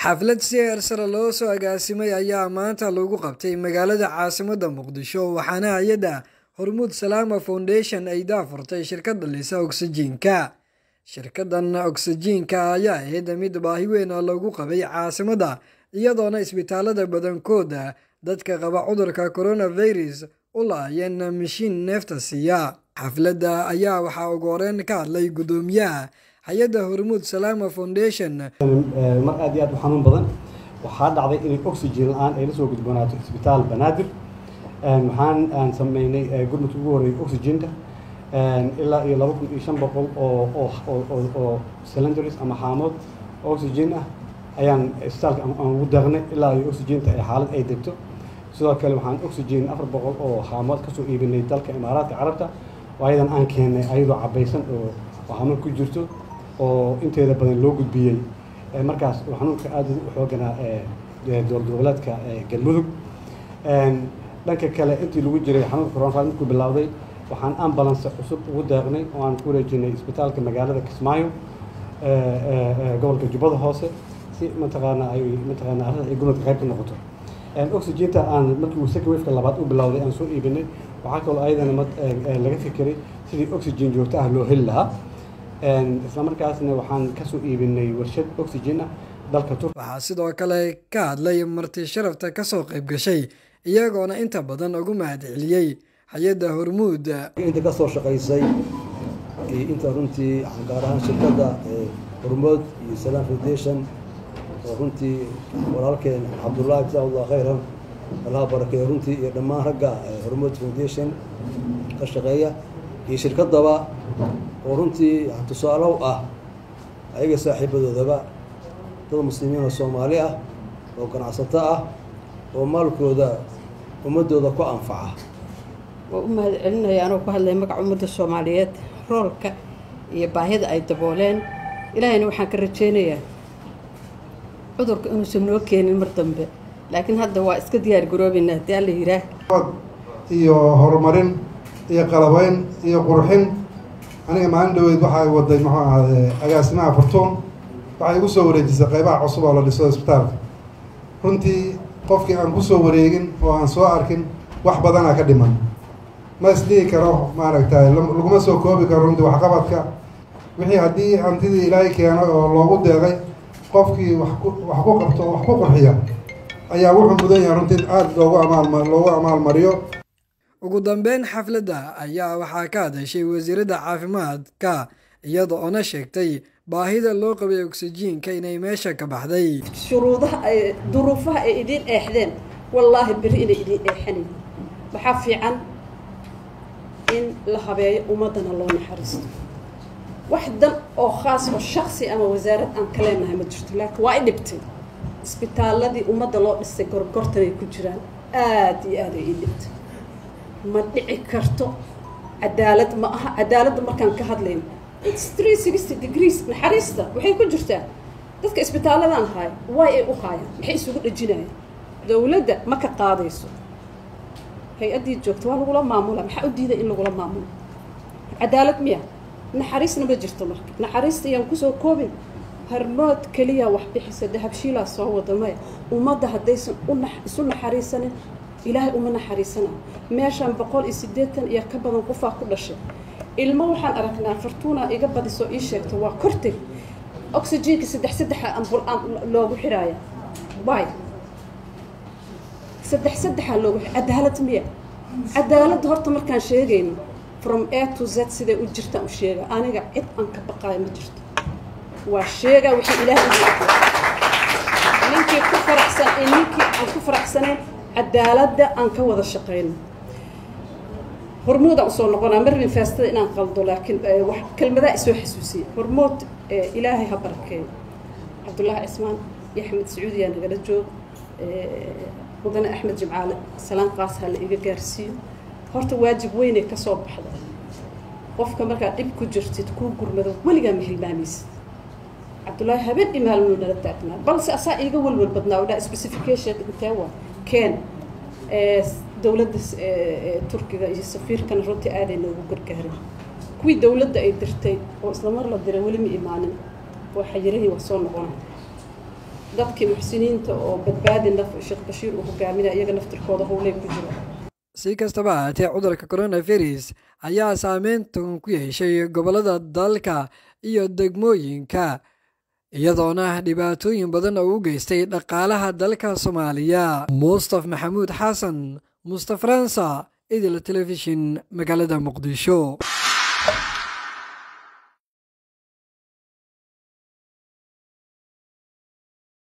Xaflad si heer sare loo soo agaasimay ayaa maanta lagu qabtay magaalada caasimadda Muqdisho, waxaana hay'adda Hormuud Salaama Foundation ay daahfurtay shirkadda lisa ogsajiinka. Shirkaddan ogsajiinka ayaa ahayd mid baahi weyn loogu qabay caasimadda, iyadoona isbitaalada badankooda dadka qaba cudurka coronavirus u laayeen mishiin neefta siiya. Xafladda ayaa waxaa ugu horeyn ka hadlay guddoomiyaha hay'adda Hormuud Salaama Foundation. Mar aad iyo aad u xanuun badan waxaa dhacday inay oxygen la'aan ay la soo gudboonaato isbitaal Banaadir. Waxaan aan sameynay gurmadka ugu horreeyay oxygenta, ilaa iyo 2500 oo cylinders ama xaamood oxygen ah ayaan isbitaalka aan ugu deeqnay ilaa iyo oxygenta ay xaalad ay degto. Sidoo kale waxaan oxygen 400 oo xaamood kasoo iibinay dalka Imaaraadka Carabta, oo ayadan aan keennay ayadoo cabaysan oo xaamad ku jirto, oo inteeda badan loo gudbiyey markaas uu xanuunka aada u xooganaa dowlad goboleedka Galmudug. Dhanka kale, intii lagu jiray xanuunka coronavirus markuu bilowday, waxaan ambulance cusub ugu deeqnay oo aan ku wareejinay isbitaalka magaalada Kismaayo, gobolka Jubbada Hoose, si mataqaana ay mataqaana arrinta ay gurmadka qayb ka noqoto. Oxygenta aan markii uu second wave-ka labaad u bilowday aan soo iibinay, waxaa kaloo ayadana laga fikiray sidii oxygen joogto ah loo heli lahaa. Isla markaasna waxaan kasoo iibinay warshad oxygen ah dalka Turkiga. Waxaa sidoo kale ka hadlay marti sharafta kasoo qayb gashay, iyagoona inta badan ugu mahadceliyey hay'adda Hormuud. Inta ka soo shaqaysay iyo inta runtii, gaar ahaan shirkadda Hormuud iyo Salaam Foundation, oo runtii walaalkeen Cabdullaahi, jazahu Allah khayran, Allaha barakeeyo runtii, iyo dhammaan ragga Hormuud Foundation ka shaqeeya iyo shirkaddaba, oo runtii tusaale u ah ayaga saaxiibadoodaba, dad muslimiin oo Soomaali ah oo ganacsato ah oo maalkooda ummadooda ku anfaca. Waa u mahad celinaya anoo ku hadlaya magaca ummadda Soomaaliyeed roolka iyo baahida ay dabooleen. Ilaahayna waxaan ka rajeynayaa cudurka inuusan noo keenin mar dambe, laakiin hadda waa iska diyaar garoobeynaa haddii Alla yiraah. Iyo horumarin iyo qalabayn iyo qurxin. Aniga maalin dhaweyd waxay waday, muxuu ahaade, agaasimaha Furtuun waxay igu soo wareejisay qeybaha cusub oo la dhiso isbitaalka. Runtii qofkii aan kusoo wareegin oo aan soo arkin, wax badanaa ka dhiman ma isdhihi karo, maaragtay, laguma soo koobi karo runtii waxqabadka wixii haddii hantidii Ilaahay keeno oo loogu deeqay qofkii wax ku qabto oo wax ku qurxiya ayaa wuxuu mudan yahay runtii in aada loogu amaalmariyo. Ugu dambeyn xafladda ayaa waxaa ka hadashay wasiiradda caafimaadka, iyada oona sheegtay baahida loo qabay ogsijiinka inay meesha ka baxday. Shuruudaha ay duruufaha ay idiin eexdeen, wallaahi beri inay idiin eexanayin. Waxaa fiican in la habeeyo, ummaddana loo naxariisto. Wax dan oo khaas oo shaksi ama wasaarad aan ka leenahay ma jirto, laakiin waa i dhibtay isbitaaladii ummadda loo dhisay gorgortan ay ku jiraan. Aada iyo aad ay ii dhibtay. Ma dhici karto, cadaalad ma aha. Cadaaladda markaan ka hadlayno, it's 360 degrees. Naxariista waxay ku jirtaa dadka isbitaaladan haaya, waay ay u haayaan, maxay isugu dhejinayaan? Dowladda ma ka qaadayso, hay'addii joogta waa lagula maamula. Maxaa u diiday in lagula maamulo? Cadaalad miya? Naxariisna ma jirto. Marka naxariista ayaan kusoo koobin. Hormood keliya wax bixisa, Dahabshiilaa soo wada maya. Ummadda haddaysan isu naxariisanin, Ilaahay uma naxariisana. Meeshaan 180 iyo ka badan qofaa ku dhashay. Ilmo waxaan aragnaa, Fartuuna iga badisoo ii sheegta, waa korteg oxygenka saddex saddexa ambul loogu xiraaya. Waay saddex saddexaa loogu? Cadaalad miya? Cadaaladda horta markaan sheegayno, from A to Z siday u jirtaan u sheega. Aniga cid aan ka baqaayo ma jirto, waa sheegaa wixii Ilaahay u. Ninkii ku faraxsan iyo ninkii aan ku faraxsanayn, cadaaladda aan ka wada shaqayno. Hormuudaan usoo noqonaa, marrin faastada inaan qaldo, laakiin wax kelmadaa isoo xasuusiya. Hormuud Ilaahay ha barakeeyo. Cabdullaahi Cismaan iyo Axmed Sacuudiyaa nagala jooga. Mudane Axmed Jimcaale, salaan qaas ha la iga gaarsiiyo. Horta waajib weynay ka soo baxda. Qofka markaad dhib ku jirtid kuu gurmado, weligaa ma hilmaamaysid. Cabdullaahi habeen iyo maalmuu nala taagnaa, balse asaa iiga welwel badnaa oo dhaa specification intee waa keen. Dowladda Turkiga iyo safiirkana runtii aaday noogu gargaareen. Kuwii dowladda ay dirtay oo isla mar la diray weli ma imaanin, waa xayirihii, waa soo noqona. Dadkii muxsiniinta oo Badbaadi Naf Sheekh Bashiir uu hogaaminaya, iyaga naftirkooda howlay ku jiro. Si kastaba ahaatee, cudurka coronavirus ayaa saameyn togan ku yeeshay gobollada dalka iyo degmooyinka, iyadoona dhibaatooyin badan oo u geystay dhaqaalaha dalka Soomaaliya. Mustaf Maxamuud Xasan, Mustaf Faransa, Idil Telefishin, magaalada Muqdisho.